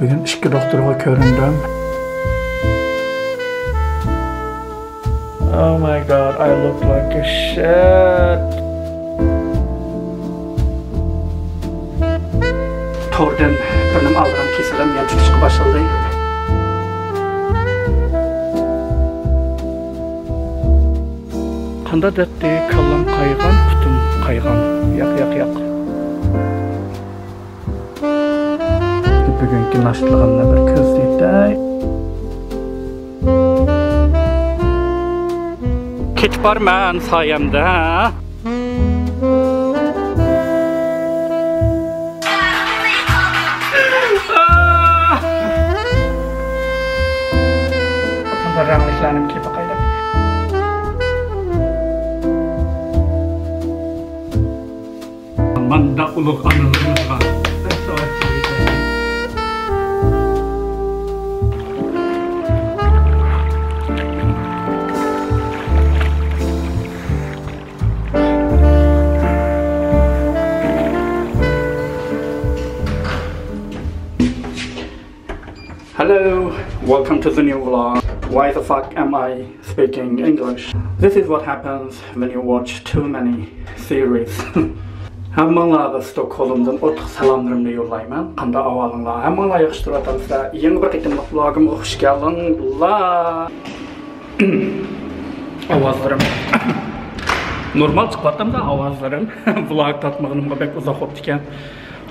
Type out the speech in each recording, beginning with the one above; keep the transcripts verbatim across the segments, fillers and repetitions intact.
بۈگۈن ئىككى دوختۇرغا كۆرۈندۈم. Oh my God, I look like a shit. توردىن بىر نېمە ئالغان كېسىلىم يەنە تۇتۇشقا باشلىدى. قاندا دەتتى، كاللام قايغان، پۇتۇم قايغان. ياق، ياق، ياق. بۈگۈنكى ناشتىلىقىمنى بىر كۆرسىتەي. كېتىپ بارمەن سايەمدە. بۇنداق رەڭلىكلەرنى كىيىپ باقايلى. مانداق ئۇلۇغ ئانىلىرىمىزغا بەك ساۋاتچىلىك. Hello, welcome to the new vlog. Why the fuck am I speaking English? This is what happens when you watch too many series. ھەممىڭلارغا ستوكھولمدىن ئوتلۇق سالاملىرىمنى يوللايمەن. قانداق ئەھۋالىڭلار؟ ھەممىڭلار ياخشى تۇرۇۋاتامسىلەر؟ يېڭى بىر قېتىملىق ۋلوگىمغا خۇش كەلدىڭلار. ئاۋازلىرىم نورمال چىقىۋاتامدا ئاۋازلىرىم. ۋلوگ تارتمىغىنىمغا بەك ئۇزاق بوپتىكەن.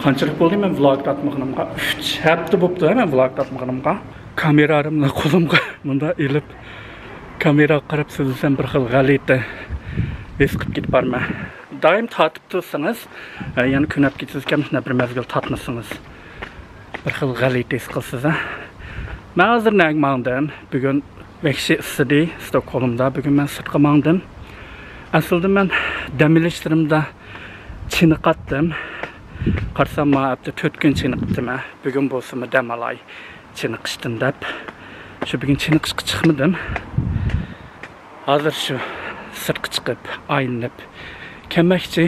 قانچىلىك بولدى مەن ۋلوگ تارتمىغىنىمغا؟ ئۈچ ھەپتە بوپتۇ مەن ۋلوگ تارتمىغىنىمغا. كامېرامنى قولۇمغا مۇنداق ئېلىپ، كامېراغا قاراپ سۆزلىسەم بىر خىل غەلىتە ھېس قىلىپ كېتىپ بارىمەن. دائىم تارتىپ تۇرسىڭىز، ئە، يەنە كۆنۈپ كېتىسىزكەن، مۇشۇنداق بىر مەزگىل تارتمىسىڭىز. بىر خىل غەلىتە ھېس قىلىسىز، ھە؟ مەن ھازىر نەگە ماڭدىم؟ بۈگۈن ۋەھشىي ئىسسىدى ستوكھولمدا. بۈگۈن مەن سىرتقا ماڭدىم. ئەسلىدە مەن دەم ئېلىشلىرىمدا چېنىقاتتىم. قارىسام، ما ھەپتە تۆت كۈن چېنىقىپتىمەن. بۈگۈن بولسىمۇ دەم ئالاي چېنىقىشتىن دەپ، شۇ بۈگۈن چېنىقىشقا چىقمىدىم. ھازىر شۇ سىرتقا چىقىپ، ئايلىنىپ كەلمەكچى.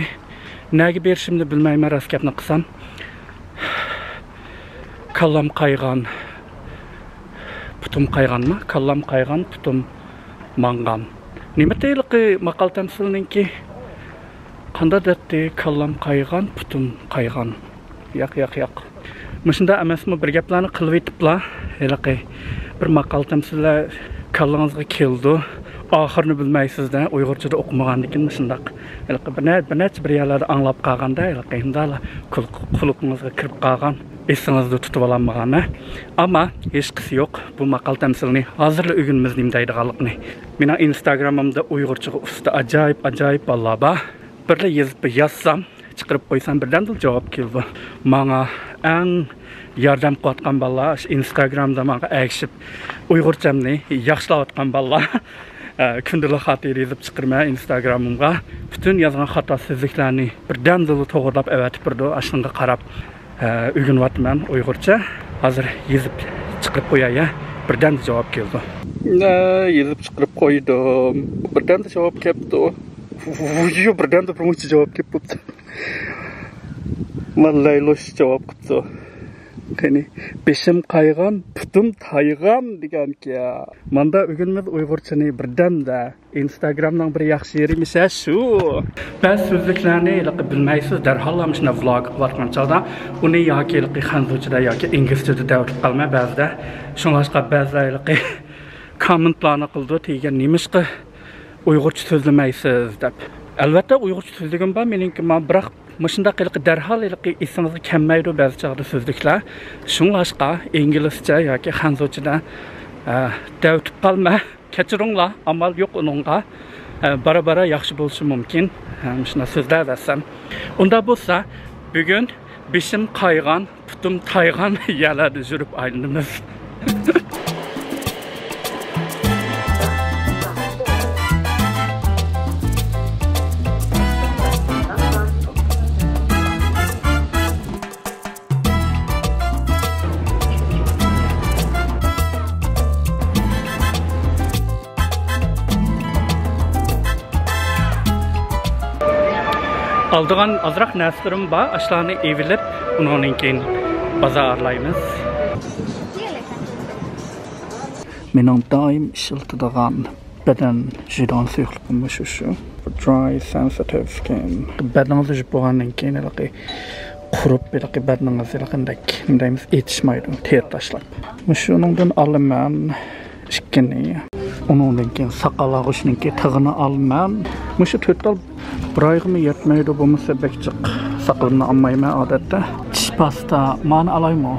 نەگە بېرىشىمنى بىلمەيمەن، راست گەپنى قىلسام. كاللام قايغان، پۇتۇم قايغانمۇ؟ كاللام قايغان، پۇتۇم ماڭغان. نېمە تېيىلىقى ماقال تەمسىلنىڭكى؟ قاندا دەتتى، كاللام قايغان، پۇتۇم قايغان. ياق، ياق، ياق. مۇشۇنداق ئەمەسمۇ، بىر گەپلەرنى قىلىۋېتىپلا، ھېلىقى بىر ماقال تەمسىللەر كاللىڭىزغا كېلىدۇ، ئاخىرىنى بىلمەيسىز-دە، ئۇيغۇرچىدا ئوقۇمىغاندىكىن مۇشۇنداق. ھېلىقى بىر نە-، بىر نەچچە بىر يەرلەردە ئاڭلاپ قالغاندا، ھېلىقى مۇنداقلا قۇلىقىڭىزغا كىرىپ قالغان، ئېسىڭىزدە تۇتۇۋالالمىغان. ئەمما ھېچقىسى يوق، بۇ ماقال تەمسىلنى ھازىرلا ئۆگىنىمىز نېمە دەيدىغانلىقىنى. مېنىڭ ئىنستاگرامىمدا ئۇيغۇرچىغا ئۇستا ئاجايىپ، ئاجايىپ بالىلار بار. بىرلا يېزىپ يازسام، چىقىرىپ قويسام، بىردەمدىلا جاۋاب كېلىدۇ. ماڭا ئەڭ ياردەم قىلىۋاتقان بالىلار، شۇ ئىنستاگرامدا ماڭا ئەگىشىپ، ئۇيغۇرچەمنى ياخشىلاۋاتقان بالىلار. ئە، كۈندىلىك خاتىرە يېزىپ چىقىرىمەن ئىنستاگرامىمغا. پۈتۈن يازغان خاتا سۆزلۈكلەرنى بىردەمدىلا توغرىلاپ ئەۋەتىپ بېرىدۇ. ئاشۇنىڭغا قاراپ، ئە، ئۆگىنىۋاتىمەن ئۇيغۇرچە. ھازىر يېزىپ چىقىرىپ قوياي، ھە. بىردەمدە جاۋاب كېلىدۇ. ئە، يېزىپ چىقىرىپ قويدۇم. بىردەمدە جاۋاب كەپتۇ. ۋۇيۇ، بىردەمدە بىر مۇنچە جاۋاب كېلىپ بوپتۇ. ۋاللاھى لوش جاۋاب قىپتۇ. قېنى، بېشىم قايغان، پۇتۇم تايغان دېگەنكەن. ماندا ئۆگىنىمىز ئۇيغۇرچىنى بىردەمدە. ئىنستاگرامنىڭ بىر ياخشى يېرى مىسە شۇ. بەزى سۆزلۈكلەرنى ھېلىقى بىلمەيسىز، دەرھاللا مۇشۇنداق ۋلوگ قىلىۋاتقان چاغدا ئۇنى ياكى ھېلىقى خەنزۇچىدا ياكى ئىنگلىزچىدا دەۋېتىپ قالىمەن بەزىدە. شۇڭلاشقا بەزىلەر ھېلىقى كوممېنتلارنى قىلىدۇ، تېگىگەن نېمىشقا ئۇيغۇرچە سۆزلىمەيسىز دەپ. ئەلۋەتتە ئۇيغۇرچە سۆزلىگۈم بار مېنىڭكىمۇ، بىراق مۇشۇنداق ھېلىقى دەرھال ھېلىقى ئېسىڭىزگە كەلمەيدۇ بەزى چاغدا سۆزلۈكلەر. شۇڭلاشقا ئىنگلىزچە ياكى خەنزۇچىدا، ئە، دەۋېتىپ قالماڭ. كەچۈرۈڭلار، ئامال يوق ئۇنىڭغا. ئە، بارا-بارا ياخشى بولۇشى مۇمكىن. ئە، مۇشۇنداق سۆزلەۋەرسەم. ئۇنداق بولسا، بۈگۈن بېشىم قايغان، پۇتۇم تايغان يەرلەردە يۈرۈپ ئايلىنىمىز. ئالىدىغان ئازراق نەرسىلىرىم بار، ئاشۇلارنى ئېلىپ، ئۇنىڭدىن كېيىن بازار ئارىلايمىز. مېنىڭ دائىم ئىشلىتىدىغان بەدەن يۇيىدىغان سۇيۇقلۇقۇم مۇشۇ، شۇ. Dry sensitive skin. بەدىنىڭىزنى يۇيۇپ بولغاندىن كېيىن ھېلىقى قۇرۇپ، ھېلىقى بەدىنىڭىز ھېلىقى مۇنداق، نېمە دەيمىز، ئېچىشمايدۇ، تېرە تاشلاپ. مۇشۇنىڭدىن ئالىمەن ئىككىنى. ئۇنىڭدىن كېيىن ساقال ئالغۇچنىڭكى تېغىنى ئالىمەن. مۇشۇ تۆت تال بىر ئايغىمۇ يەتمەيدۇ، بولمىسا بەك جىق. ساقىلىمنى ئالمايمەن ئادەتتە. چىش پاستا مانا ئالايمۇ؟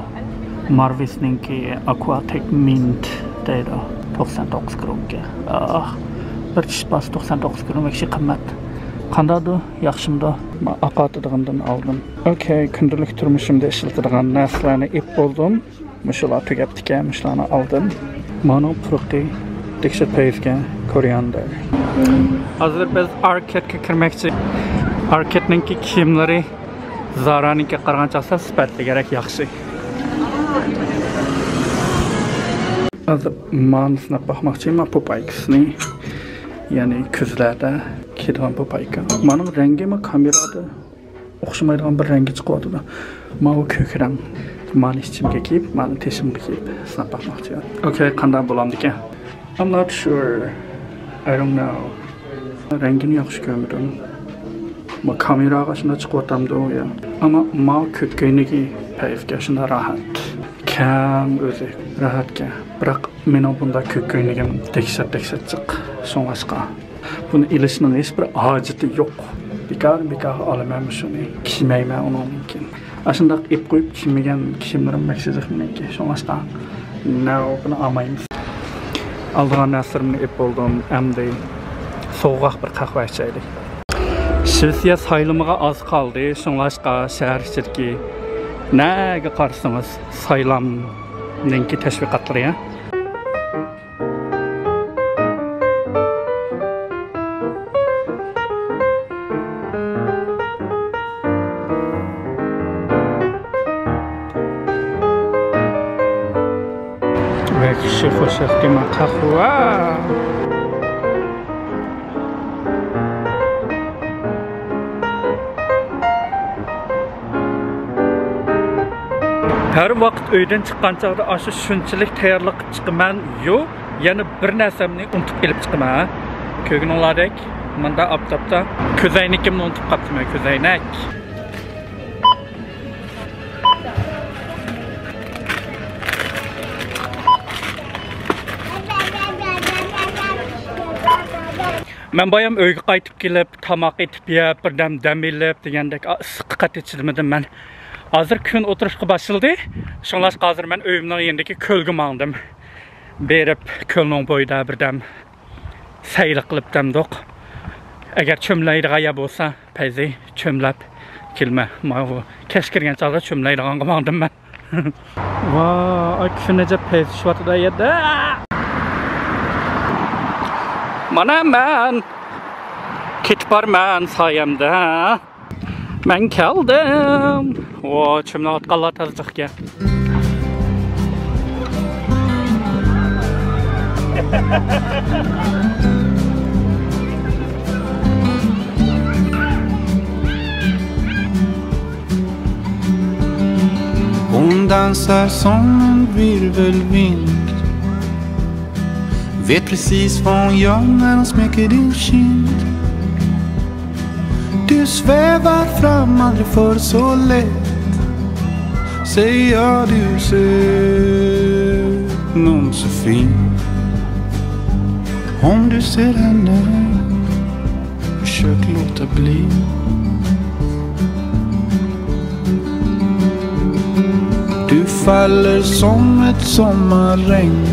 مارۋىسنىڭكى ئاكۋاتىك مىنت دەيدۇ. توقسان توققۇز كرونكە. ئاھ، بىر چىش پاستا توقسان توققۇز كرون، ۋەھشىي قىممەت. قانداقدۇ؟ ياخشىمىدۇ؟ مەن ئاقارتىدىغاندىن ئالدىم. ئوكەي، كۈندىلىك تۇرمۇشۇمدا ئىشلىتىدىغان نەرسىلەرنى ئېلىپ بولدۇم. مۇشۇلار تۈگەپتىكەن، مۇشۇلارنى ئالدىم. مانىڭ پۇرىقى دەھشەت پەيزكەن، كورىئاندېر. ھازىر بىز ئاركېدقا كىرمەكچى. ئاركېدنىڭكى كىيىملىرى زارانىڭكىگە قارىغاندا سەل سۈپەتلىكرەك، ياخشى. ھازىر مانى سىناپ باقماقچىمەن، پۇپايكىسىنى. يەنى كۈزلەردە كىيىدىغان پۇپايكا. مانىڭ رەڭگىمۇ كامېرادا ئوخشىمايدىغان بىر رەڭگى چىقىۋاتىدۇ. ماۋۇ كۆك رەڭ. مانى ئىچىمگە كىيىپ، مانى تېشىمغا كىيىپ سىناپ باقماقچىمەن. ئوكەي، قانداق بولامدىكىن؟ I'm not sure. I don't know. رەڭگىنى ياخشى كۆرمىدىم. ما كامېراغا شۇنداق چىقىۋاتامدۇ يا؟ ئەمما ما كۆك كۆينىكى پەيزكە شۇنداق راھەت. كەڭ ئۆزى، راھەتكەن. بىراق مېنىڭ بۇنداق كۆك كۆينىكىم دەھشەت، دەھشەت جىق. شۇڭلاشقا بۇنى ئېلىشنىڭ ھېچبىر ھاجىتى يوق. بىكار، بىكارغا ئالىمەن مۇشۇنى. كىيمەيمەن ئۇنىڭدىن كېيىن. ئاشۇنداق ئېلىپ قويۇپ كىيمىگەن كىيىملىرىم بەك جىق مېنىڭكى. شۇڭلاشقا، نو، بۇنى ئالمايمىز. ئالىدىغان نەرسىلىرىمنى ئېلىپ بولدۇم. ئەمدى سوغۇق بىر قەھۋە ئىچەيلى. شىۋېتسىيە سايلىمىغا ئاز قالدى. شۇڭلاشقا شەھەر ئىچىدىكى نەگە قارىسىڭىز سايلامنىڭكى تەشۋىقاتلىرى. ۋەھشىي خۇشلۇق دېمە قەھۋە. ھەر ۋاقىت ئۆيدىن چىققان چاغدا ئاشۇ شۇنچىلىك تەييارلىق قىلىپ چىقىمەن، يو، يەنە بىر نەرسەمنى ئۇنتۇپ ئېلىپ چىقىمەن. كۆرگىنىڭلاردەك، مۇندا ئاپتاپتا كۆزەينىكىمنى ئۇنتۇپ قاپتىمەن، كۆزەينەك. مەن بايام ئۆيگە قايتىپ كېلىپ، تاماق ئېتىپ يەپ، بىردەم دەم ئېلىپ دېگەندەك، ئا، ئىسسىققا قەتئىي چىدىمىدىم مەن. ھازىر كۈن ئوتتۇرىشىغا باشلىدى. شۇڭلاشقا ھازىر مەن ئۆيۈمنىڭ يېنىدىكى كۆلگە ماڭدىم. بېرىپ، كۆلنىڭ بويىدا بىردەم سەيلە قىلىپ دەمدۇق. ئەگەر چۆملەيدىغان يەر بولسا، پەيزى چۆملەپ كېلىمەن. ماۋۇ كەچ كىرگەن چاغدا چۆملەيدىغانغا ماڭدىم مەن. ۋاي، كۈن ئەجەب پەيزى چۈشۈۋاتىدۇ يەردە. مانا مەن كېتىپ بارىمەن سايەمدە. مەن كەلدىم. ۋاي، چۆملەۋاتقانلار تازا جىق ئىكەن. Hon dansar som en virvelvind. Vet precis vad hon gör när hon smeker din kind. Du svävar fram, aldrig förr så lätt. Säg, har du sett någon så fin? Om du ser henne, försök låta bli. Du faller som ett sommarregn.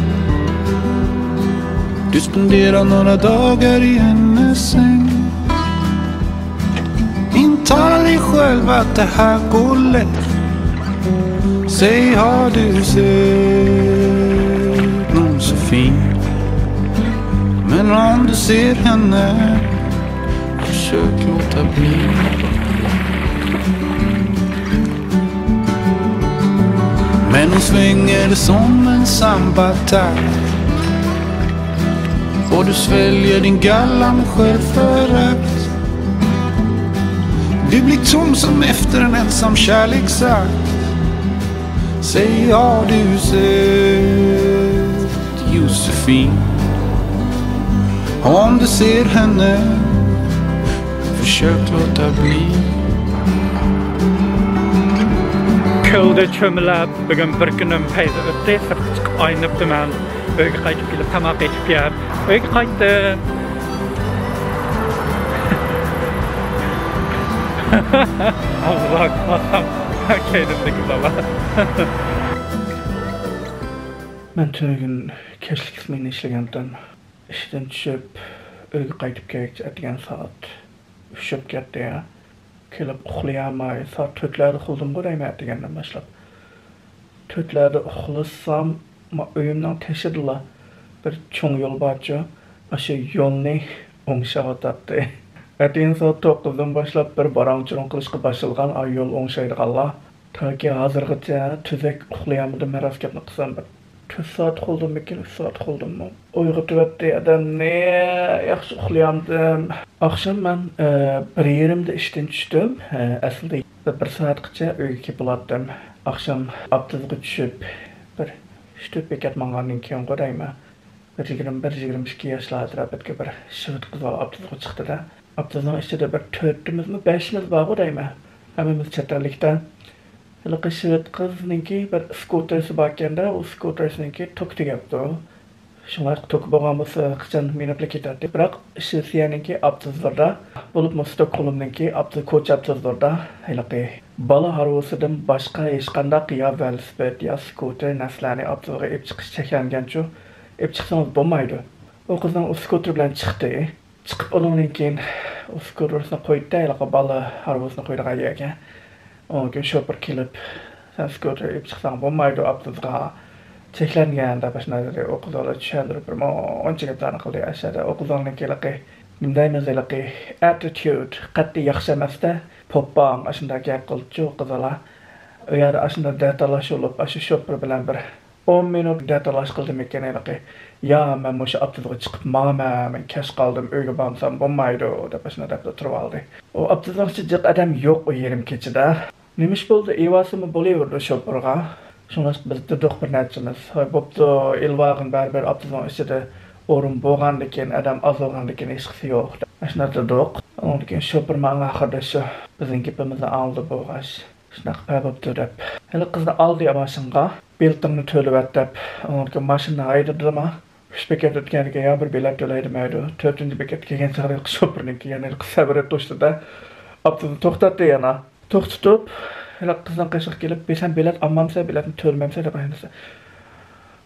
Du spenderar några dagar i hennes säng. Intala dig själv att det här går lätt. Säg, har du sett någon så fin? Men om du ser henne, försök låta bli. Men hon svänger som en sambatakt. Och du sväljer din galla med självförakt. Du blir tom som efter en ensam kärleksakt. Säg ja du sett Josefin. Om du ser henne, försök låta bli. كۆلدە چۆمۈلۈپ، بۈگۈن بىر كۈنۈم پەيزى ئۆتتى، سىرتقا چىقىپ ئايلىنىپتىمەن. ئۆيگە قايتىپ كېلىپ، تاماق ئېتىپ يەپ، ئۆيگە قايتتىم. ئاللاھۇ ئەكبەر. كەينىمدىكى بالا. مەن تۈنۈگۈن كەچلىك سمېنا ئىشلىگەنتىم. ئىشتىن چۈشۈپ، ئۆيگە قايتىپ كەلگۈچە ئەتىگەن سائەت ئۈچ بولۇپ كەتتى. كېلىپ ئۇخلىيالماي، سائەت تۆتلەردە ئۇخلىدىمغۇ دەيمەن ئەتىگەندىن باشلاپ. تۆتلەردە ئۇخلىسام، ما-، ئۆيۈمنىڭ تېشىدىلا بىر چوڭ يول بارچۇ، ئاشۇ يولنى ئوڭشاۋاتاتتى. ئەتىگەن سائەت توققۇزدىن باشلاپ بىر باراڭ-چۇرۇڭ قىلىشقا باشلىغان، ئا، يول ئوڭشايدىغانلار. تاكى ھازىرغىچە تۈزۈك ئۇخلىيالمىدىم، راست گەپنى قىلسام، بىر تۆت سائەت ئۇخلىدىممىكىن، ئۈچ سائەت ئۇخلىدىممۇ؟ ئويغىتىۋەتتى ئادەمنى، ياخشى ئۇخلىيالمىدىم. ئاخشام مەن، ئە، بىر يېرىمدە ئىشتىن چۈشتۈم. ئە، ئەسلىدە بىر سائەتقىچە ئۆيگە كېلىپ بولاتتىم. ئاخشام ئاپتوبۇسقا چۈشۈپ، بىر ئۈچ تۆت بېكەت ماڭغاندىن كېيىنغۇ دەيمەن. بىر يىگىرمە بىر، يىگىرمە ئىككى ياشلار ئەتراپىدىكى بىر شۋېد قىز ئاپتوبۇسقا چىقتى-دە. ئاپتوبۇسنىڭ ئىچىدە بىر تۆتىمىزمۇ، بەشىمىز بارغۇ دەيمەن. ھەممىمىز چەت ئەللىكتە. ھېلىقى شۋېد قىزنىڭكى بىر سكۇتېرسى باركەن-دە، ئۇ سكۇتېرسىنىڭكى توكى تۈگەپتۇ. شۇڭا توكى بولغان بولسا قاچان مىنىپلا كېتەتتى. بىراق شىۋېتسىيەنىڭكى ئاپتوبۇسلىرىدا، بولۇپمۇ ستوكھولمنىڭكى ئاپتو-، كوچا ئاپتوبۇسلىرىدا ھېلىقى بالا ھارۋىسىدىن باشقا ھېچقانداق يا ۋېلىسىپىت، يا سكۇتېر نەرسىلەرنى ئاپتوبۇسقا ئېلىپ چىقىش چەكلەنگەنچۇ، ئېلىپ چىقسىڭىز بولمايدۇ. ئۇ قىزنىڭ ئۇ سكۇتېر بىلەن چىقتى. چىقىپ ئۇنىڭدىن كېيىن ئۇ سكۇتېرسىنى قويدى، ھېلىقى بالا ھارۋىسىنى قويىدىغان يەرگە. ئۇنىڭدىن كېيىن شوپۇر كېلىپ، سەن سكۇتېر ئېلىپ چىقساڭ بولمايدۇ، ئاپتوبۇسقا چەكلەنگەن دەپ ئاشۇنداق دېدى. ئۇ قىز ئالا چۈشەندۈرۈپ بىر مۇنچە گەپلەرنى قىلدى. ئاشۇ يەردە ئۇ قىزنىڭكى ھېلىقى، نېمە دەيمىز، ھېلىقى ئەتىتيۇد، قەتئىي ياخشى ئەمەس-دە، پوپاڭ، ئاشۇنداق گەپ قىلدىچۇ قىز ئالا. ئۇ يەردە ئاشۇنداق دەتالاش بولۇپ، ئاشۇ شوپۇر بىلەن بىر ئون مىنۇت دەتالاش قىلدىمىكىن ھېلىقى. يا، مەن مۇشۇ ئاپتوبۇسقا چىقىپ ماڭىمەن، مەن كەچ قالدىم، ئۆيگە بارمىسام بولمايدۇ، دەپ ئاشۇنداق دەپلا تۇرۇۋالدى. ئۇ ئاپتوبۇسنىڭ ئىچىدە جىق ئادەم يوق ئۇ يېرىم كېچىدە. نېمە ئىش بولدى، ئېۋاسىمۇ بولۇۋېرىدۇ شوپۇرغا. شۇڭلاشقا بىز تۇردۇق بىر نەچچىمىز. ھاي، بوپتۇ، ئېلىۋالغىن، بەرىبىر ئاپتوبۇسنىڭ ئىچىدە ئورۇن بولغاندىكىن، ئادەم ئاز بولغاندىكىن ھېچقىسى يوق، دەپ ئاشۇنداق تۇردۇق. ئۇنىڭدىن كېيىن شوپۇر ماڭا خەدەشۇ بىزنىڭ گېپىمىزنى ئاڭلىدى بولغاچ. شۇنداق پە بوپتۇ دەپ، ھېلىقى قىزنى ئالدى ماشىنىغا، بېلىتىڭنى تۆلىۋەت دەپ، ئۇنىڭدىن كېيىن ماشىنىنى ھەيدىدىما. ئۈچ بېكەت ئۆتكەندىن كېيىن يەنە بىر بېلەت تۆلەي دېمەيدۇ. تۆتىنچى بېكەتكە كەلگەن چاغدا ھېلىقى شوپۇرنىڭكى يەنە ھېلىقى سەۋرى توشتى-دە، ئاپتوبۇسنى توختاتتى يەنە. توختىتىپ، ھېلىقى قىزنىڭ قېشىغا كېلىپ، بى، سەن بېلەت ئالمامسەن، بېلەتنى تۆلىمەمسەن دەپ ئايرىلسا،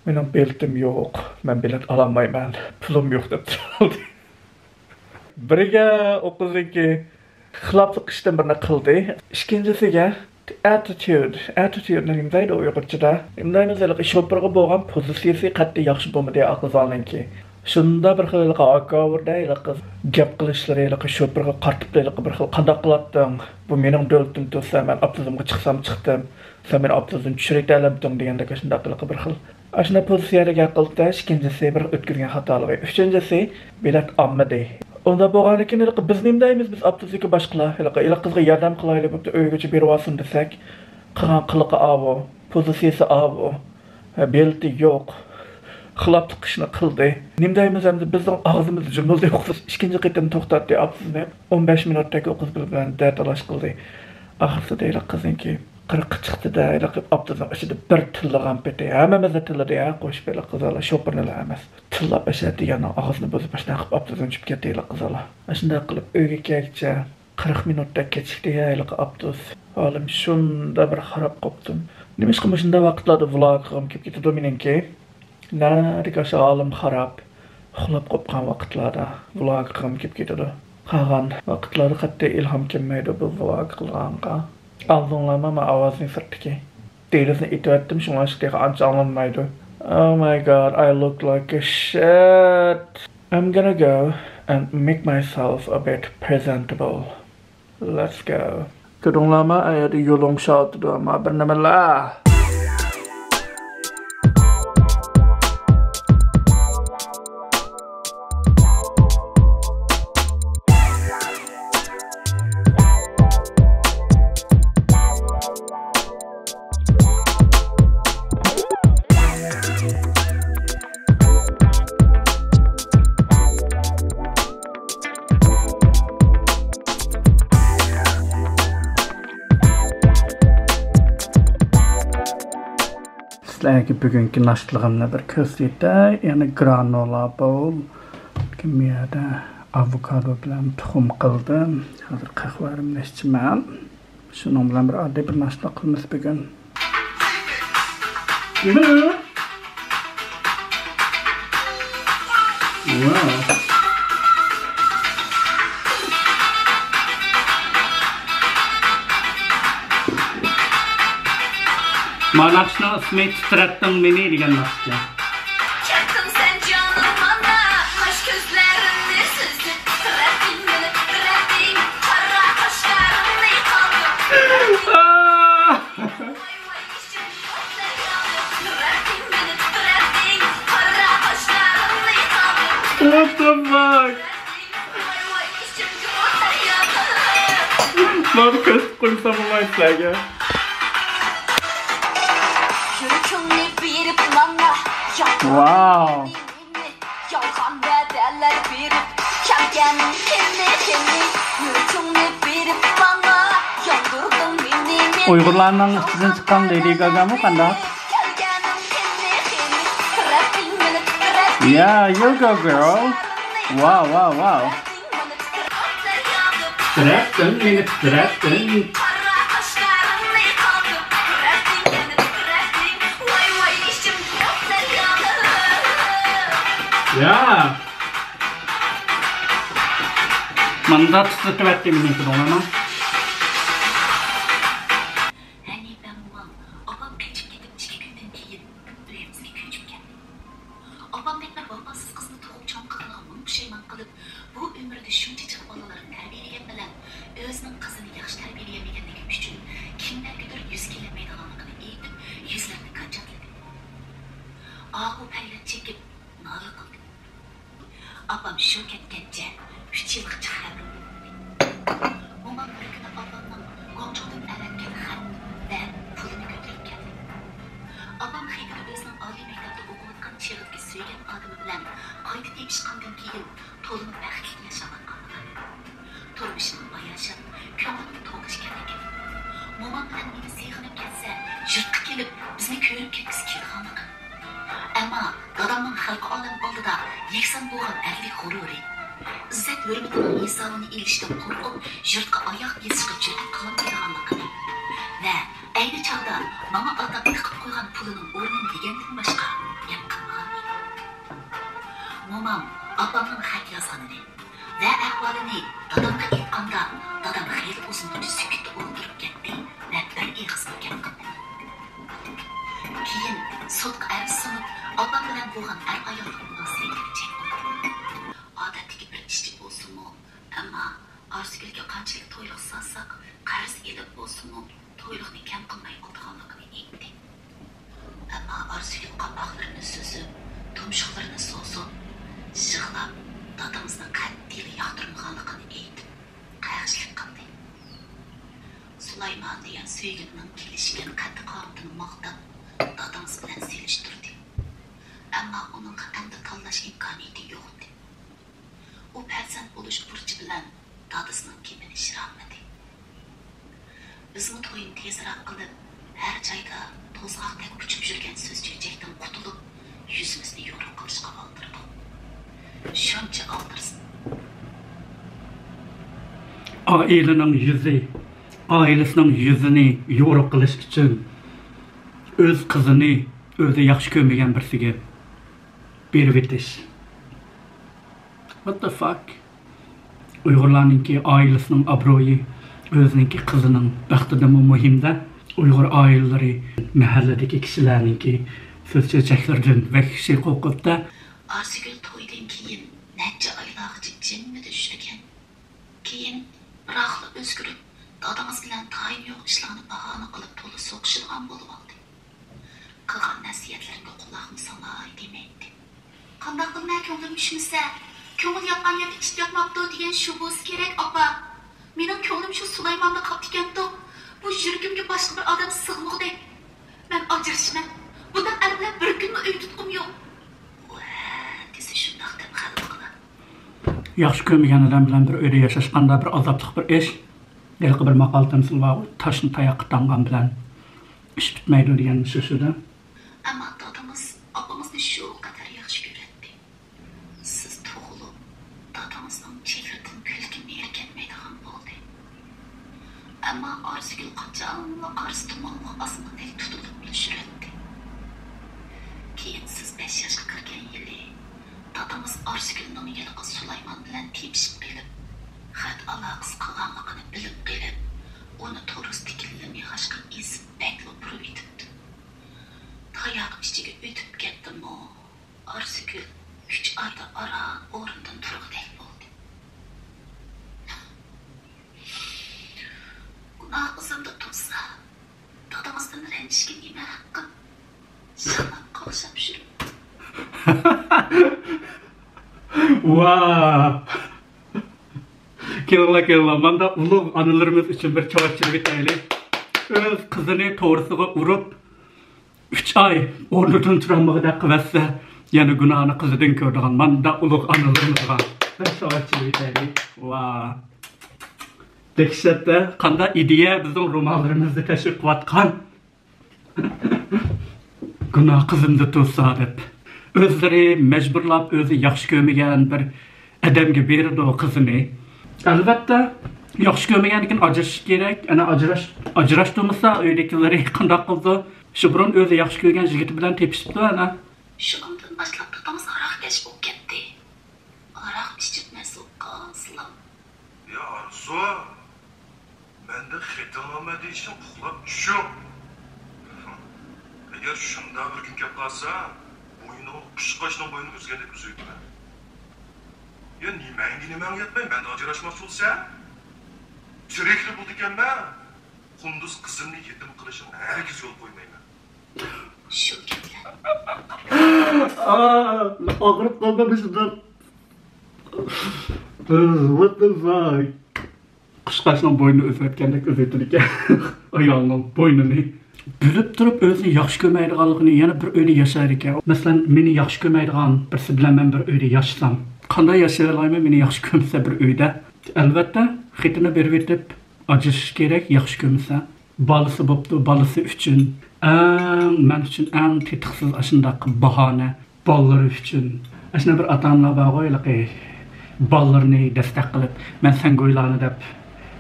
مېنىڭ بېلىتىم يوق، مەن بېلەت ئالالمايمەن، پۇلۇم يوق دەپ تۇرۇۋالدى. بىرگە ئۇ قىزنىڭكى خىلاپلىق ئىشتىن بىرنى قىلدى. ئىككىنچىسىگە ئەتىتيۇد، ئەتىتيۇدنى نېمە دەيدۇ ئۇيغۇرچىدا؟ نېمە دەيمىز، ھېلىقى شوپۇرغا بولغان پوزىتسىيىسى قەتئىي ياخشى بولمىدى ئاقىزالنىڭكى. شۇنداق بىر خىل ھېلىقى ھاكاۋۇردە ھېلىقى گەپ قىلىشلىرى، ھېلىقى شوپۇرغا قارىتىپلا ھېلىقى بىر خىل، قانداق قىلاتتىڭ؟ بۇ مېنىڭ دۆلىتىم تۇرسا، مەن ئاپتوبۇسقا چىقسام چىقتىم. سەن مېنى ئاپتوبۇستىن چۈشۈرۈۋېتەلەمدىڭ دېگەندەك ئاشۇنداق ھېلىقى بىر خىل. ئاشۇنداق پوزىتسىيەدە گەپ قىلدى. ئىككىنچىسى بىر ئۆتكۈزگەن خاتالىقى. ئۈچىنچىسى بېلەت ئالمىدى. ئۇنداق بولغاندىكىن ھېلىقى بىز نېمە دەيمىز؟ بىز ئاپتوبۇستىكى باشقىلار ھېلىقى، ھېلىقى قىزغا ياردەم قىلايلى بوپتۇ، ئۆيگىچە بېرىۋالسۇن دېسەك، قىلغان قىلىقى ئاۋۇ، پوزىتسىيىسى ئاۋۇ، ھە، بېلىتى يوق، خىلاپلىق ئىشنى قىلدى. نېمە دەيمىز ئەمدى؟ بىزنىڭ ئاغزىمىز جۇمۇلدى. ئىككىنچى قېتىم توختاتتى ئاپتوبۇسنى. ئون بەش مىنۇتتەك ئۇ قىز بىلەن دەتالاش قىلدى. ئاخىرسىدا ھېلىقى قىزنىڭكى قىرىققا چىقتى-دە، ھېلىقى ئاپتوبۇسنىڭ ئىچىدە بىر تىللىغان پېتى. ھەممىمىزنى تىللىدى، ھە، قوشۇپ ھېلىقى قىزلار، شوپۇرنىلا ئەمەس. تىللاپ ئەشەدە يەنە ئاغزىنى بۇزۇپ ئاشۇنداق قىلىپ ئاپتوبۇستىن چۈشۈپ كەتتى ھېلىقى قىزلار. ئاشۇنداق قىلىپ ئۆيگە كەلگۈچە قىرىق مىنۇتتەك كېچىكتى ھېلىقى ئاپتوبۇس. ھالىم شۇنداق بىر خاراب قوپتۇم. نېمىشقا مۇشۇنداق ۋاقىتلاردا ۋلوگ قىلغۇم كېلىپ كېتىدۇ مېنىڭكى؟ نەدىكى ئاشۇ ھالىم خاراب، ئۇخلاپ قوپقان ۋاقىتلاردا ۋلوگ قىلغۇم كېلىپ كېتىدۇ. قالغان ۋاقىتلاردا قەتئىي ئىلھام كەلمەيدۇ بۇ ۋلوگ قىلغانغا. ئاڭلىدىڭلارمۇ مانا ئاۋازنى سىرتتىكى؟ دېرىزىنى ئېتىۋەتتىم، شۇڭلاشقا تېخى ئانچە ئاڭلانمايدۇ. Oh my God, I look like a shit. I'm gonna go and make myself a bit presentable. Let's go. كۆردۈڭلارمۇ، ئەيەردە يولۇڭ شاۋتىدۇ، ئەمما بىر نېمىلا. سىلەرگە بۈگۈنكى ناشتىلىقىمنى بىر كۆرسىتەي. يەنە گرانولا بول. بۇ يەردە ئاۋوكادو بىلەن تۇخۇم قىلدىم. ھازىر قەھۋەمنى ئىچىمەن. شۇنىڭ بىلەن بىر ئاددىي بىر ناشتا قىلىمىز بۈگۈن. مانا ناخشىنىڭ ئىسمى تىترەتتىڭ مېنى دېگەن ناخشا. كەتتىڭ سەن جانىم مانا، قاش كۆزلىرىمنى سۈزۈپ، تىترەتتىڭ مېنى، تىترەتتىڭ، قارا قاشلىرىمنى قالدىم. What the fuck? مانا كۆرسىتىپ قويمىسام بولمايدۇ سىلەرگە. يۈرىكىڭنى بېرىپ ماڭا، ياق. Wow. يالغان ۋەدەلەر بېرىپ، كەلگەننىڭ كىمى، كىمى؟ يۈرىكىڭنى بېرىپ ماڭا، ياندۇردۇڭ مېنى، مېنى. ئۇيغۇرلارنىڭ ئىچىدىن چىققان لېدى گاگامۇ قانداق؟ كەلگەننىڭ كىمى، كىمى؟ رەببىڭ مېنى، رەببىڭ. Yeah, you go, girl. Wow, wow, wow. تىترەتتىڭ مېنى، تىترەتتىڭ. يا. مانداق تىترىتىۋەتتى مېنىڭكى دوڭلارنى. ھەنىپە مومام، ئاپام قېچىپ كېتىپ ئىككى كۈندىن كېيىن ئۆيىمىزگە كۆچۈپ كەلدى. ئاپامدەك بىر ۋاپاسىز قىزنى تۇغۇپ چوڭ قىلغىنىغا مىڭ پۇشايمان قىلىپ، بۇ ئۆمرىدە شۇنچە جىق بالىلارنى تەربىيەلىگەن بىلەن ئۆزىنىڭ قىزىنى ياخشى تەربىيەلىيەلمىگەنلىكى ئۈچۈن كىملەرگىدۇر يۈز كېلەلمەيدىغانلىقىنى ئېيتىپ، يۈزلىرىنى كاچاتلىدى. ئاھۇ پەرياد چېكىپ نالە قىلدى. ئاپام شۇ كەتكەنچە ئۈچ يىلغىچە خەۋىرىم بولمىدى. مومام بىر كۈنى ئاپامنىڭ گۇاڭجۇدىن ئەۋەتكەن خەت ۋە پۇلىنى كۆتۈرۈپ كەلدى. ئاپام خېتىدە ئۆزىنىڭ ئالىي مەكتەپتە ئوقۇۋاتقان چېغىدىكى سۆيگەن ئادىمى بىلەن قايتا تېپىشقاندىن كېيىن تولىمۇ بەختلىك ياشاۋاتقانلىقىنى، تۇرمۇشىنىڭ باياشات، كۆڭلىنىڭ توق ئىكەنلىكىنى، مومام بىلەن مېنى سېغىنىپ كەلسە، يۇرتقا كېلىپ، بىزنى كۆرۈپ كەتكۈسى كېلىدىغانلىقىنى، ئەمما دادامنىڭ خەلقى ئالەم ئالدىدا يەكسان بولغان ئەرلىك غۇرۇرى، ئىززەت-ھۆرمىتىنىڭ ھېسابىنى ئېلىشتىن قورقۇپ، يۇرتقا ئاياق بېسىشقا جۈرئەت قىلالمايدىغانلىقىنى ۋە ئەينى چاغدا ماڭا ئاتاپ تىقىپ قويغان پۇلىنىڭ ئورنىنى دېگەندىن باشقا گەپ قىلمىغان ئىدى. مومام ئاپامنىڭ خەت يازغىنىنى ۋە ئەھۋالىنى دادامغا ئېيتقاندا، دادام خېلى ئۇزۇنغىچە سۈكۈتتە ئولتۇرۇپ كەتتى ۋە بىر ئېغىزمۇ گەپ قىلمىدى. كېيىن سوتقا ئەرز سۇنۇپ، ئاپام بىلەن بولغان ئەر-ئاياللىق مۇناسىۋەتلىرى چەكلەندى. ئادەتتىكى بىر ئىشچى بولسىمۇ، ئەمما ئارزۇگۈلگە قانچىلىك تويلۇق سالساق، قەرز ئېلىپ بولسىمۇ، تويلۇقنى كەم قىلماي ئالىدىغانلىقىنى ئېيتتى. ئەمما ئارزۇگۈل قاپاقلىرىنى سۈزۈپ، تۇمشۇقلىرىنى سوزۇپ، يىغلاپ، دادىمىزنى قەتئىيلا ياقتۇرمىغانلىقىنى ئېيتىپ، قەغىشلىك قىلدى. سۇلايمان دېگەن سۆيگۈمنىڭ كېلىشكەن قەددى-قامىتىنى ماختاپ، دادىڭىز بىلەن سېلىشتۇردى. ئەمما ئۇنىڭغا ئەمدى تاللاش ئىمكانىيىتى يوق ئىدى. ئۇ پەرزەنت بولۇش بۇرچى بىلەن دادىسىنىڭ گېپىنى شىرالمىدى. بىزمۇ توينى تېزراق قىلىپ، ھەر جايدا توزغاقتەك ئۇچۇپ يۈرگەن سۆز-چۆچەكتىن قۇتۇلۇپ، يۈزىمىزنى يورۇق قىلىشقا ئالدىرىدۇق. شۇنچە ئالدىرىسا. ئائىلىنىڭ يۈزى، ئائىلىسىنىڭ يۈزىنى يورۇق قىلىش ئۈچۈن ئۆز قىزىنى ئۆزى ياخشى كۆرمىگەن بىرسىگە بېرىۋېتىش. What the fuck? ئۇيغۇرلارنىڭكى ئائىلىسىنىڭ ئابرۇيى ئۆزىنىڭكى قىزىنىڭ بەختىدىنمۇ مۇھىم-دە. ئۇيغۇر ئائىلىلىرى مەھەللىدىكى كىشىلەرنىڭكى سۆز-چۆچەكلىرىدىن ۋەھشىي قورقۇپتۇ. ئارزۇگۈل تويدىن كېيىن نەچچە ئايلارغىچە جىممىدە يۈرگەن. كېيىن بىراقلا ئۆزگىرىپ، دادىڭىز بىلەن تايىنى يوق ئىشلارنى باھانە قىلىپ تولا سوقۇشىدىغان بولۇۋالدى. قىلغان نەسىھەتلىرىمگە قۇلاقمۇ سالاي دېمەيتتى. قانداق قىلىمەن كۆڭلۈم چۈشمىسە؟ كۆڭۈل ياققان يەردە ئىت ياتماپتۇ دېگەن شۇ بولسا كېرەك، ئاپا. مېنىڭ كۆڭلۈم شۇ سۇلايماندا قاپتىكەنتۇ. بۇ يۈرىكىمگە باشقا بىر ئادەم سىغمىغۇدەك. مەن ئاجرىشىمەن. بۇنداق ئەر بىلەن بىر كۈنمۇ ئۆي تۇتقۇم يوق. ئۇ ھە دېسە شۇنداق دەپ غەلۋە قىلار. ياخشى كۆرمىگەن ئادەم بىلەن بىر ئۆيدە ياشاشقاندا بىر ئازابلىق بىر ئىش. ھېلىقى بىر ماقال تەمسىل بار، تاشنى تاياققا تاڭغان بىلەن ئىش پۈتمەيدۇ دېگەن شۇ شۇدا. ئەمما دادىڭىز ئاپىڭىزنى شۇ قەدەر ياخشى كۆرەتتى. سىز تۇغۇلۇپ، دادىڭىزنىڭ چېھرىدىن كۈلكە مېھرى كەتمەيدىغان بولدى. ئەمما ئارزۇگۈل قاچانلا قارىسى تۇمانلىق ئاسماندەك تۇتۇلۇپلا يۈرەتتى. كېيىن سىز بەش ياشقا كىرگەن يىلى دادىڭىز ئارزۇگۈلنىڭ ھېلىقى سۇلايمان بىلەن تېپىشىپ قېلىپ، خەت ئالاقىسى قىلغانلىقىنى بىلىپ قېلىپ، ئۇنى تورۇستىكىلىرىنى يىغاشقا ئېزىپ بەكلا ئۇرۇۋېتىپتۇ. تاياق ئىچىگە ئۆتۈپ كەتتىمۇ، ئارزۇگۈل ئۈچ ئايدا ئاران ئورنىدىن تۇرغۇدەك بولدى. گۇناھ ئىزىمدا تۇرسا، دادىڭىزدىن رەنجىشكە نېمە ھەققىم؟ شامال قاقشاپ يۈرۈپ. ۋا! كېلىڭلار، كېلىڭلار، ماندا ئۇلۇغ ئانىلىرىمىز ئۈچۈن بىر چاۋاك چېلىۋېتەيلى. ئۆز قىزىنى توغرىسىغا ئۇرۇپ، ئۈچ ئاي ئورنىدىن تۇرالمىغۇدەك قىلىۋەتسە، يەنە گۇناھنى قىزىدىن كۆرىدىغان ماندا ئۇلۇغ ئانىلىرىمىزغا بىر چاۋاك چېلىۋېتەيلى. ۋا! دەھشەت-دە، قانداق ئىدىيە بىزنىڭ رومانلىرىمىزنى تەشۋىق قىلىۋاتقان. گۇناھ قىزىمدا تۇرسا دەپ. ئۆزلىرى مەجبۇرلاپ ئۆزى ياخشى كۆرمىگەن بىر ئادەمگە بېرىدۇ قىزىنى. ئەلۋەتتە، ياخشى كۆرمىگەندىن كېيىن ئاجرىشىش كېرەك. ئەنە ئاجراش-، ئاجراشتۇرمىسا ئۆيدىكىلىرى قانداق قىلىدۇ؟ شۇ بۇرۇن ئۆزى ياخشى كۆرگەن يىگىتى بىلەن تېپىشىپتۇ ئەنە. شۇنىڭدىن باشلاپ دادىڭىز ھاراقكەش بولۇپ كەتتى. ھاراق ئىچىپ مەست بولۇپ قالسىلا. يا ئارزۇ، مەندىن خېتىڭ ئالماي دېيىشىڭ ئۇخلاپ چۈشۈڭ. ئەگەر شۇنداق بىر كۈن كەپ قالسا، بوينۇڭ قۇشقاچنىڭ بوينىنى ئۈزگەندەك ئۈزۈۋېتىمەن. يا نېمەڭگە نېمەڭ يەتمەي مەندىن ئاجراشماقچى بولىسەن؟ تىرىكلا بولىدىكەنمەن، قۇندۇز قىزىمنى يېتىم قىلىشىڭ ھەرگىز يول قويمايمەن. شۇ گەپلەر. ئاغرىپ قالدىم شۇنداق. What the fuck? قۇشقاچنىڭ بوينىنى ئۈزۈۋەتكەندەك ئۈزۈۋېتىدىكەن ئايالنىڭ بوينىنى. بىلىپ تۇرۇپ ئۆزىنى ياخشى كۆرمەيدىغانلىقىنى يەنە بىر ئۆيدە ياشايدىكەن. مەسىلەن، مېنى ياخشى كۆرمەيدىغان بىرسى بىلەن مەن بىر ئۆيدە ياشىسام، قانداق ياشىيالايمەن مېنى ياخشى كۆرمىسە بىر ئۆيدە؟ ئەلۋەتتە، خېتىنى بېرىۋېتىپ ئاجرىشىش كېرەك، ياخشى كۆرمىسە. بالىسى بوپتۇ، بالىسى ئۈچۈن ئەڭ، مەن ئۈچۈن ئەڭ تېتىقسىز ئاشۇنداق باھانە. بالىلىرى ئۈچۈن. ئاشۇنداق بىر ئاتا-ئانىلار بارغۇ، ھېلىقى بالىلىرىنى دەستەك قىلىپ، مەن سەڭگۇيلارنى دەپ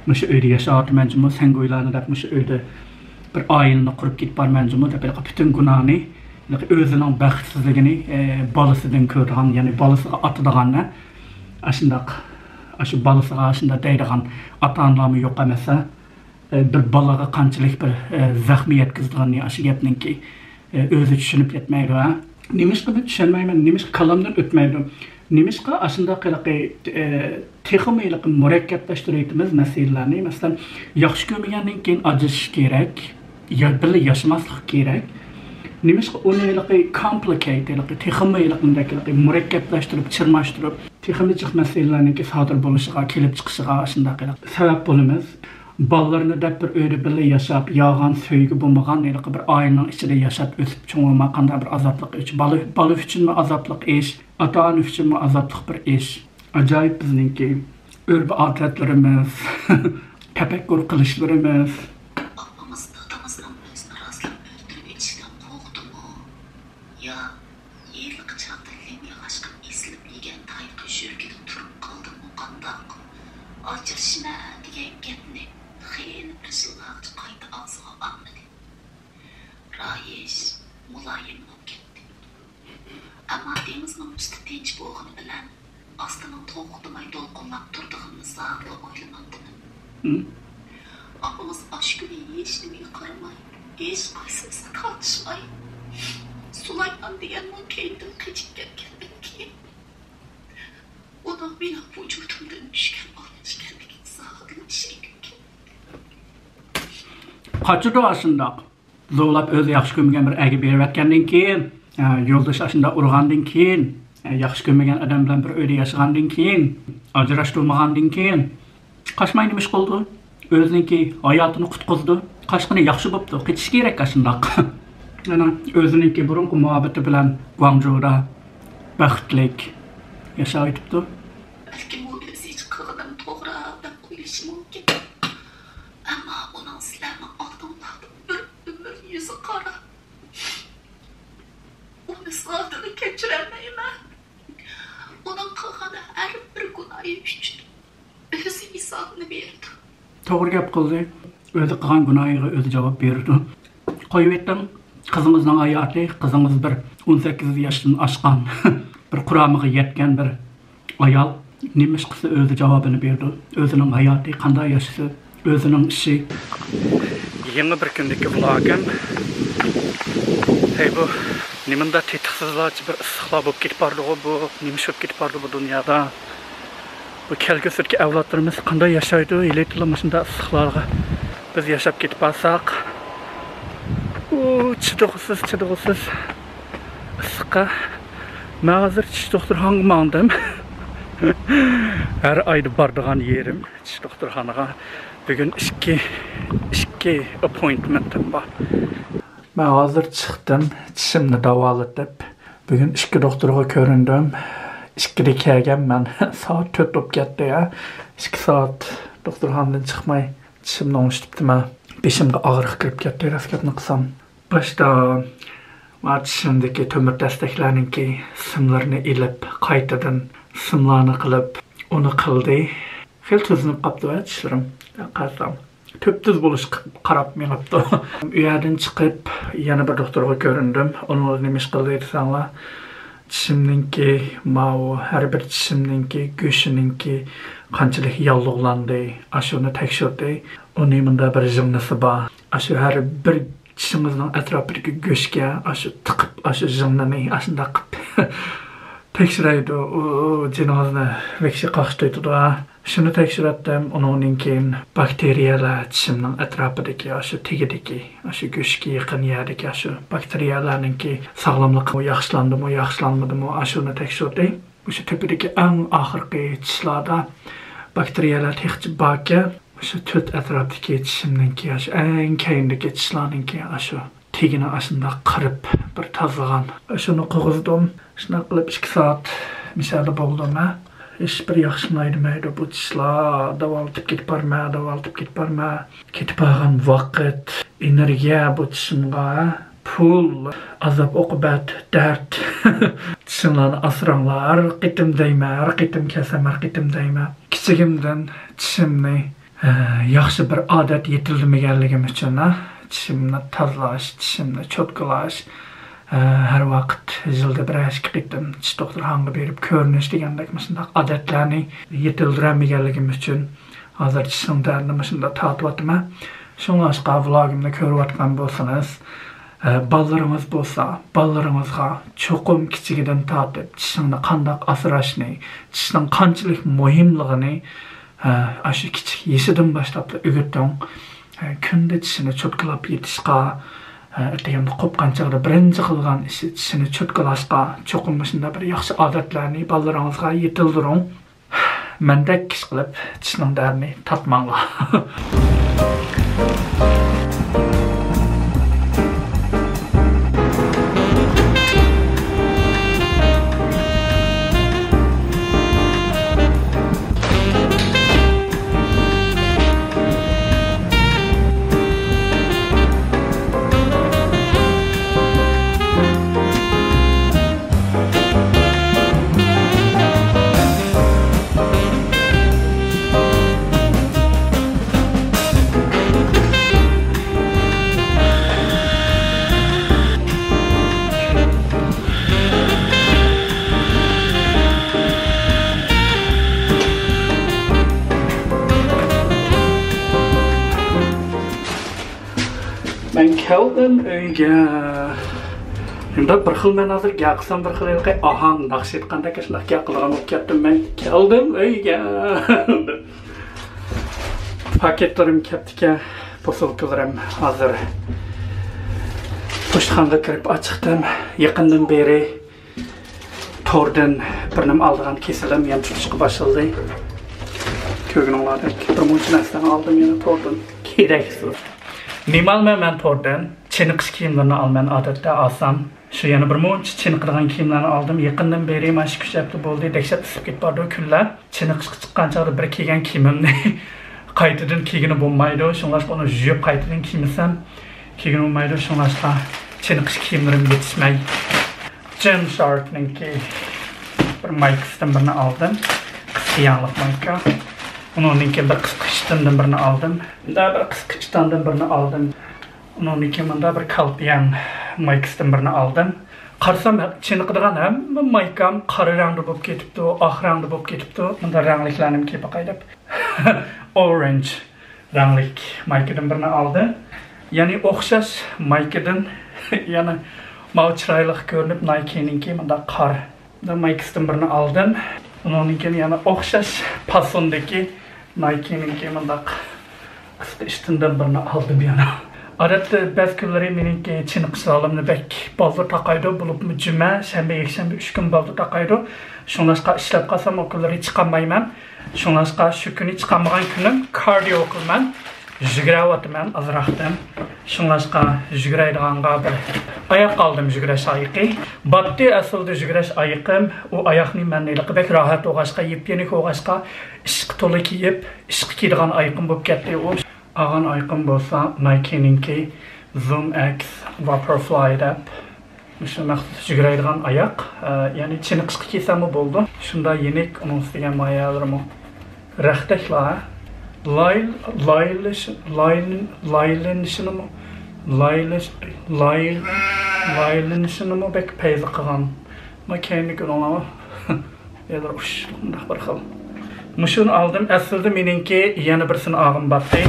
مۇشۇ ئۆيدە ياشاۋاتىمەن جۇمۇ، سەڭگۇيلارنى دەپ مۇشۇ ئۆيدە بىر ئائىلىنى قۇرۇپ كېتىپ بارىمەن جۇمۇ دەپ، ھېلىقى پۈتۈن گۇناھنى، ھېلىقى ئۆزىنىڭ بەختسىزلىكىنى، ئە، بالىسىدىن كۆرىدىغان، يەنى بالىسىغا ئاتىدىغان، ئە، ئاشۇنداق، ئاشۇ بالىسىغا ئاشۇنداق دەيدىغان ئاتا-ئانىلارمۇ يوق ئەمەس، ئە. ئە، بىر بالىغا قانچىلىك بىر، ئە، زەخمى يەتكۈزىدىغاننى ئاشۇ گەپنىڭكى، ئە، ئۆزى چۈشىنىپ يەتمەيدۇ، ھە؟ نېمىشقا مەن چۈشەنمەيمەن، نېمىشقا كاللامدىن ئۆتمەيدۇ؟ نېمىشقا ئاشۇنداق ھېلىقى، ئە، تېخىمۇ ھېلىقى مۇرەككەپلەشتۈرۈۋېتىمىز مەسىلىلەرنى؟ مەسىلەن، ياخشى كۆرمىگەندىن كېيىن ئاجرىشىش كېرەك، يا بىللە ياشىماسلىق كېرەك. نېمىشقا ئۇنى ھېلىقى كومپلىكەيت، ھېلىقى تېخىمۇ ھېلىقى مۇنداق ھېلىقى مۇرەككەپلەشتۈرۈپ، چىرماشتۇرۇپ، تېخىمۇ جىق مەسىلىلەرنىڭكى سادىر بولۇشىغا، كېلىپ چىقىشىغا ئاشۇنداق ھېلىقى سەۋەب بولىمىز. بالىلىرىنى دەپ بىر ئۆيدە بىللە ياشاپ، يالغان سۆيگۈ بولمىغان ھېلىقى بىر ئائىلىنىڭ ئىچىدە ياشاپ ئۆسۈپ چوڭ بولما قانداق بىر ئازابلىق ئىش. بالا، بالا ئۈچۈنمۇ ئازابلىق ئىش، ئاتا-ئانا ئۈچۈنمۇ ئازابلىق بىر ئىش. ئاجايىپ بىزنىڭكى ئۆرپ-ئادەتلىرىمىز، تەپەككۇر قىلىشلىرىمىز. ئاپىڭىز دادىڭىزنىڭ ئۆزىنى راستلاپ ئۆلتۈرۈۋېتىشىدىن قورقتىمۇ؟ يا ھېلىقى چاغدا لىم ياغاچقا ئېسىلىپ يېگەن تايىقى يۈرىكىدە تۇرۇپ قالدىمۇ قانداق؟ ئاجرىشىمەن دېگەن گەپنى خېلى بىر يىللارغىچە قايتا ئاغزىغا ئالمىدى. رايىش مۇلايىم بولۇپ كەتتى. ئەمما دېڭىزنىڭ ئۈستى تىنچ بولغىنى بىلەن ئاستىنىڭ توختىماي دولقۇنلاپ تۇرىدىغىنىنى زادىلا ئويلىماپتىمەن. ھىم؟ ئاپىڭىز ئاشۇ كۈنى ھېچنېمىگە قارىماي، ھېچقايسىمىزغا تارتىشماي، سۇلايمان دېگەننىڭ كەينىدىن قېچىپ كەتكەندىن كېيىن، ئۇنىڭ مېنىڭ ۋۇجۇدۇمدىن چۈشكەن ئالماس ئىكەنلىكىگە زادىلا ئىشەنگۈم كەلمىدى. قاچىدۇ ئاشۇنداق. زورلاپ ئۆزى ياخشى كۆرمىگەن بىر ئەرگە بېرىۋەتكەندىن كېيىن، ئە، يولدىشى ئاشۇنداق ئۇرغاندىن كېيىن، ئە، ياخشى كۆرمىگەن ئادەم بىلەن بىر ئۆيدە ياشىغاندىن كېيىن، ئاجراشتۇرمىغاندىن كېيىن، قاچماي نېمە ئىش قىلىدۇ؟ ئۆزىنىڭكى ھاياتىنى قۇتقۇزىدۇ. قاچقىنى ياخشى بوپتۇ، قېچىش كېرەك ئاشۇنداق. ئەنە ئۆزىنىڭكى بۇرۇنقى مۇھەببىتى بىلەن گۇاڭجۇدا بەختلىك ياشاۋېتىپتۇ. بەلكىم ئۇ ئۆزى قىلغىنىم توغرا دەپ ئويلىشى مۇمكىن. ئەمما ئۇنىڭ سىلەرنىڭ ئالدىڭلاردا بىر ئۆمۈر يۈزى قارا. ئىسراتىنى كەچۈرەلمەيمەن. ئۇنىڭ قىلغان ھەر بىر گۇناھى ئۈچۈن ئۆزى ھېسابىنى بېرىدۇ. توغرا گەپ قىلدى. ئۆزى قىلغان گۇناھىغا ئۆزى جاۋاب بېرىدۇ. قويۇۋېتىڭ، قىزىڭىزنىڭ ھاياتى، قىزىڭىز بىر ئون سەككىز ياشتىن ئاشقان، بىر قۇرامىغا يەتكەن بىر ئايال. نېمە ئىش قىلسا ئۆزى جاۋابىنى بېرىدۇ. ئۆزىنىڭ ھاياتى، قانداق ياشىسا، ئۆزىنىڭ ئىشى. يېڭى بىر كۈندىكى ۋلوگىم. ھەي، بۇ نېمانداق تېتىقسىزلارچە بىر ئىسسىقلار بولۇپ كېتىپ بارىدىغۇ بۇ؟ نېمە ئىش بولۇپ كېتىپ بارىدۇ بۇ دۇنيادا؟ بۇ كەلگۈسىدىكى ئەۋلادلىرىمىز قانداق ياشايدۇ؟ ھېلىتىنلا مۇشۇنداق ئىسسىقلارغا بىز ياشاپ كېتىپ بارساق. ئۇ چىدىغۇسىز، چىدىغۇسىز ئىسسىققا. مەن ھازىر چىش دوختۇرخانىغا ماڭدىم. ھەر ئايدا بارىدىغان يېرىم چىش دوختۇرخانىغا. بۈگۈن ئىككى، ئىككى ئاپپوينتمېنتىم بار. مەن ھازىر چىقتىم، چىشىمنى داۋالىتىپ. بۈگۈن ئىككى دوختۇرغا كۆرۈندۈم. ئىككىدە كەلگەنمەن. سائەت تۆت بولۇپ كەتتى، يا. ئىككى سائەت دوختۇرخانىدىن چىقماي، چىشىمنى ئوڭشىتىپتىمەن. بېشىمغا ئاغرىق كىرىپ كەتتى، راست گەپنى قىلسام. باشتا ما چىشىمدىكى تۆمۈر تەستەكلەرنىڭكى سىملىرىنى ئېلىپ، قايتىدىن سىملارنى قىلىپ، ئۇنى قىلدى. خېلى تۈزلىنىپ قاپتۇ، ھە، چىشلىرىم. قارىسام، تۈپتۈز بولۇشقا قاراپ مېڭىپتۇ. ئۇ يەردىن چىقىپ، يەنە بىر دوختۇرغا كۆرۈندۈم. ئۇنىڭ نېمە ئىش قىلدى دېسەڭلار، چىشىمنىڭكى، ماۋۇ ھەر بىر چىشىمنىڭكى گۆشىنىڭكى قانچىلىك ياللۇغلاندى، ئاشۇنى تەكشۈردى. ئۇنى مۇندا بىر ژىڭنىسى بار. ئاشۇ ھەر بىر چىشىڭىزنىڭ ئەتراپىدىكى گۆشكە ئاشۇ تىقىپ، ئاشۇ ژىڭنىنى ئاشۇنداق قىلىپ تەكشۈرەيدۇ. ئۇ، ئۇ جېنىڭىزنى ۋەھشىي قاقشىتىۋېتىدۇ. شۇنى تەكشۈرەتتىم، ئۇنىڭدىن كېيىن باكتېرىيەلەر چىشىمنىڭ ئەتراپىدىكى، ئاشۇ تېگىدىكى، ئاشۇ گۆشكە يېقىن يەردىكى ئاشۇ باكتېرىيەلەرنىڭكى ساغلاملىقى ياخشىلاندىمۇ، ياخشىلانمىدىمۇ، ئاشۇنى تەكشۈردى. مۇشۇ تۆپىدىكى ئەڭ ئاخىرقى چىشلاردا باكتېرىيەلەر تېخىچە باركەن، مۇشۇ تۆت ئەتراپتىكى چىشىمنىڭكى ئاشۇ ئەڭ كەينىدىكى چىشلارنىڭكى ئاشۇ تېگىنى ئاشۇنداق قىرىپ بىر تازىلىغان. شۇنى قىلغۇزدۇم. شۇنداق قىلىپ ئىككى سائەت مىشەدە بولدۇم، ھە. ھېچبىر ياخشىلىناي دېمەيدۇ بۇ چىشلار. داۋالىتىپ كېتىپ بارىمەن، داۋالىتىپ كېتىپ بارىمەن. كېتىپ بارغان ۋاقىت، ئېنېرگىيە بۇ چىشىمغا، ھە. پۇل، ئازاب-ئوقۇبەت، دەرد. چىشىڭلارنى ئاسراڭلار. ھەر قېتىم دەيمەن، ھەر قېتىم كەلسەم، ھەر قېتىم دەيمەن. كىچىكىمدىن چىشىمنى، ئە، ياخشى بىر ئادەت يېتىلدۈرمىگەنلىكىم ئۈچۈن، ھە، چىشىمنى تازىلاش، چىشىمنى چوتكىلاش، ئە، ھەر ۋاقىت يىلدا بىرەر ئىككى قېتىم چىش دوختۇرخانىغا بېرىپ كۆرۈنۈش دېگەندەك مۇشۇنداق ئادەتلەرنى يېتىلدۈرەلمىگەنلىكىم ئۈچۈن، ھازىر چىشنىڭ دەردىنى مۇشۇنداق تارتىۋاتىمەن. شۇڭلاشقا ۋلوگىمنى كۆرۈۋاتقان بولسىڭىز، ئە، بالىلىرىڭىز بولسا، بالىلىرىڭىزغا چوقۇم كىچىكىدىن تارتىپ چىشىڭنى قانداق ئاسراشنى، چىشنىڭ قانچىلىك مۇھىملىقىنى، ئە، ئاشۇ كىچىك يېشىدىن باشلاپلا ئۆگىتىڭ. ئە، كۈندە چىشىنى چوتكىلاپ يېتىشقا، ئە، ئەتىگەندە قوپقان چاغدا بىرىنچى قىلغان ئىشى چىشىنى چوتكىلاشقا، چوقۇم مۇشۇنداق بىر ياخشى ئادەتلەرنى بالىلىرىڭىزغا يېتىلدۈرۈڭ. مەندەك ئىش قىلىپ، چىشنىڭ دەردىنى تارتماڭلار. مەن كەلدىم ئۆيگە. شۇنداق بىر خىل، مەن ھازىر گەپ قىلسام بىر خىل ھېلىقى ئاھاڭ ناخشا ئېيتقاندەك شۇنداق گەپ قىلىدىغان بولۇپ كەتتىم. مەن كەلدىم ئۆيگە. پاكېتلىرىم كەپتىكەن، پوسۇلكىلىرىم ھازىر پوچتىخانىغا كىرىپ ئاچىقتىم. يېقىندىن بېرى توردىن بىر نېمە ئالىدىغان كېسىلىم يەنە تۇتۇشقا باشلىدى. كۆرگىنىڭلاردەك بىر مۇنچە نەرسىلەرنى ئالدىم يەنە توردىن. كېرەكسىز. نېمە ئالىمەن مەن توردىن؟ چېنىقىش كىيىملىرىنى ئالىمەن ئادەتتە ئالسام. شۇ يەنە بىر مۇنچە چېنىقىدىغان كىيىملەرنى ئالدىم. يېقىندىن بېرى مانا ئىككى-ئۈچ ھەپتە بولدى، دەھشەت ئىسسىپ كېتىپ بارىدۇ كۈنلەر. چېنىقىشقا چىققان چاغدا بىر كىيگەن كىيىمىمنى قايتىدىن كىيگىلى بولمايدۇ. شۇڭلاشقا ئۇنى يۇيۇپ قايتىدىن كىيمىسەم كىيگىلى بولمايدۇ. شۇڭلاشقا چېنىقىش كىيىملىرىم يېتىشمەي جىم شاركنىڭكى بىر مايكىسىدىن بىرنى ئالدىم. قىسقا ياڭلىق مايكا. ئۇنىڭدىن كېيىن بىر قىسقا ئىشتىندىن بىرنى ئالدىم. مۇندا بىر قىسقا ئىشتاندىن بىرنى ئالدىم. ئۇنىڭدىن كېيىن مۇندا بىر كالپىيان مايكىسىدىن بىرنى ئالدىم. قارىسام، چېنىقىدىغان ھەممە مايكام قارا رەڭدە بولۇپ كېتىپتۇ، ئاق رەڭدە بولۇپ كېتىپتۇ. مۇندا رەڭلىكلەرنىمۇ كىيىپ باقاي دەپ، ئورانج رەڭلىك مايكىدىن بىرنى ئالدىم. يەنى ئوخشاش مايكىدىن، يەنە ماۋۇ چىرايلىق كۆرۈنۈپ، نايكىنىڭكى مۇنداق قار مايكىسىدىن بىرنى ئالدىم. ئۇنىڭدىن كېيىن يەنە ئوخشاش پاسوندىكى نايكىنىڭكى مۇنداق قىسقا ئىشتىندىن بىرنى ئالدىم يەنە. ئادەتتە بەزى كۈنلىرى مېنىڭكى چېنىقىش زالىمنى بەك بالدۇر تاقايدۇ، بولۇپمۇ جۈمە، شەنبە، يەكشەنبە ئۈچ كۈن بالدۇر تاقايدۇ. شۇڭلاشقا ئىشلەپ قالسام، ئۇ كۈنلىرى چىقالمايمەن. شۇڭلاشقا شۇ كۈنى چىقالمىغان كۈنۈم كاردىيو قىلىمەن. يۈگۈرۈۋاتىمەن ئازراقتىن. شۇڭلاشقا يۈگۈرەيدىغانغا بىر ئاياق ئالدىم يۈگۈرۈش ئايىقى. باتتى ئەسلىدە يۈگۈرۈش ئايىقىم. ئۇ ئاياقنى مەن ھېلىقى بەك راھەت بولغاچقا، يېپيېنىك بولغاچقا، ئىشقا تولا كىيىپ، ئىشقا كىيىدىغان ئايىقىم بولۇپ كەتتى ئۇ. ئالغان ئايىقىم بولسا نايكىنىڭكى زۇم ئەكس ۋاپورفلاي دەپ. مۇشۇ مەخسۇس يۈگۈرەيدىغان ئاياق، ئە، يەنى چېنىقىشقا كىيسەممۇ بولىدۇ. شۇنداق يېنىك، ئۇنىڭ ئۈستىگە مايەلىرىمۇ رەختەكلا. لايل-، لايلىش-، لايل-، لايلىنىشىنىمۇ، لايلىش-، لايل-، لايلىنىشىنىمۇ بەك پەيزى قىلغان. ما كەينىدىكى ئۇنىڭلارمۇ يەنە ئۇش، مۇنداق بىر خىل. مۇشۇنى ئالدىم. ئەسلىدە مېنىڭكى يەنە بىرسىنى ئالغۇم بارتتى.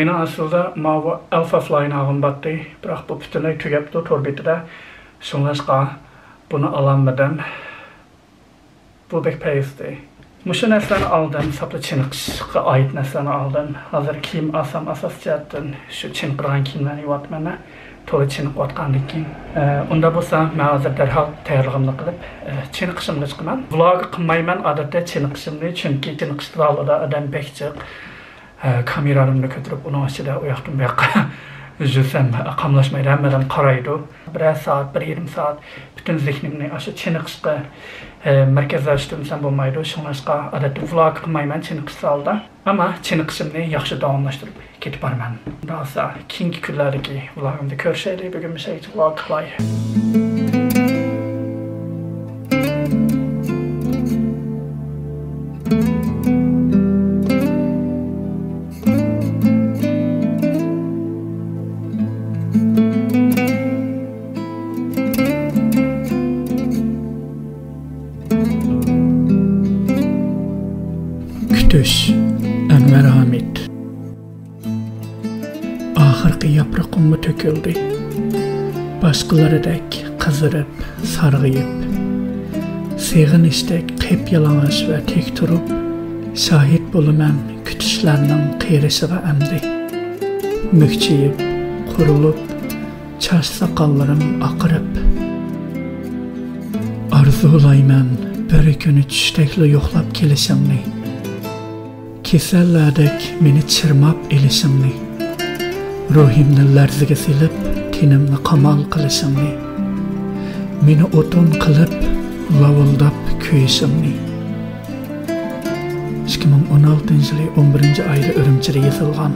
مېنىڭ ئەسلىدە ماۋۇ ئەلفا فلاينى ئالغۇم بارتتى. بىراق بۇ پۈتۈنلەي تۈگەپتۇ تور بېتىدە. شۇڭلاشقا بۇنى ئالالمىدىم. بۇ بەك پەيزىدى. مۇشۇ نەرسىلەرنى ئالدىم، ساپلا چېنىقىشقا ئائىت نەرسىلەرنى ئالدىم. ھازىر كىيىم ئالسام، ئاساسىي جەھەتتىن شۇ چېنىقىدىغان كىيىملەرنى يۇيۇۋاتىمەن، تولا چېنىقىۋاتقاندىن كېيىن. ئە، ئۇنداق بولسا، مەن ھازىر دەرھال تەييارلىقىمنى قىلىپ، ئە، چېنىقىشىمغا چىقىمەن. ۋلوگ قىلمايمەن ئادەتتە چېنىقىشىمنى، چۈنكى چېنىقىش زالىدا ئادەم بەك جىق. ئە، كامېرامنى كۆتۈرۈپ، ئۇنىڭ ئىچىدە ئۇ ياقتىن بۇ ياققا يۈزسەم، قاملاشمايدۇ، ھەممە ئادەم قارايدۇ. بىرەر سائەت، بىر يېرىم سائەت پۈتۈن زېھنىمنى ئاشۇ چېنىقىشقا، ئە، مەركەزلەشتۈرمىسەم بولمايدۇ. شۇڭلاشقا، ئادەتتە ۋلوگ قىلمايمەن چېنىقىش زالىدا. ئەمما چېنىقىشىمنى ياخشى داۋاملاشتۇرۇپ كېتىپ بارىمەن. ئۇنداق بولسا، كېيىنكى كۈنلەردىكى ۋلوگىمدا كۆرۈشەيلى. بۈگۈن مۇشۇ يەرگىچە ۋلوگ قىلاي. كۈتۈش، ئەنۋەر ھامىت. ئاخىرقى ياپرىقىڭمۇ تۆكۈلدى. باشقىلىرىدەك قىزىرىپ، سارغىيىپ، سېغىنىشتەك قىپيالىڭاچ ۋە تىك تۇرۇپ، شاھىت بولىمەن كۈتۈشلەرنىڭ قېرىشىغا ئەمدى. مۈكچىيىپ، قۇرۇلۇپ، چاچ ساقاللىرىم ئاقىرىپ، ئارزۇلايمەن بىر كۈنى چۈشتەكلا يوقلاپ كېلىشىڭنى. كېسەللەردەك مېنى چىرماپ ئېلىشىڭنى، روھىمنى لەرزىگە سېلىپ، تېنىمنى قامال قىلىشىڭنى، مېنى ئوتۇن قىلىپ، لاۋۇلداپ كۆيۈشۈڭنى. ئىككى مىڭ ئون ئالتىنچى يىلى ئون بىرىنچى ئايدا ئۈرۈمچىدە يېزىلغان.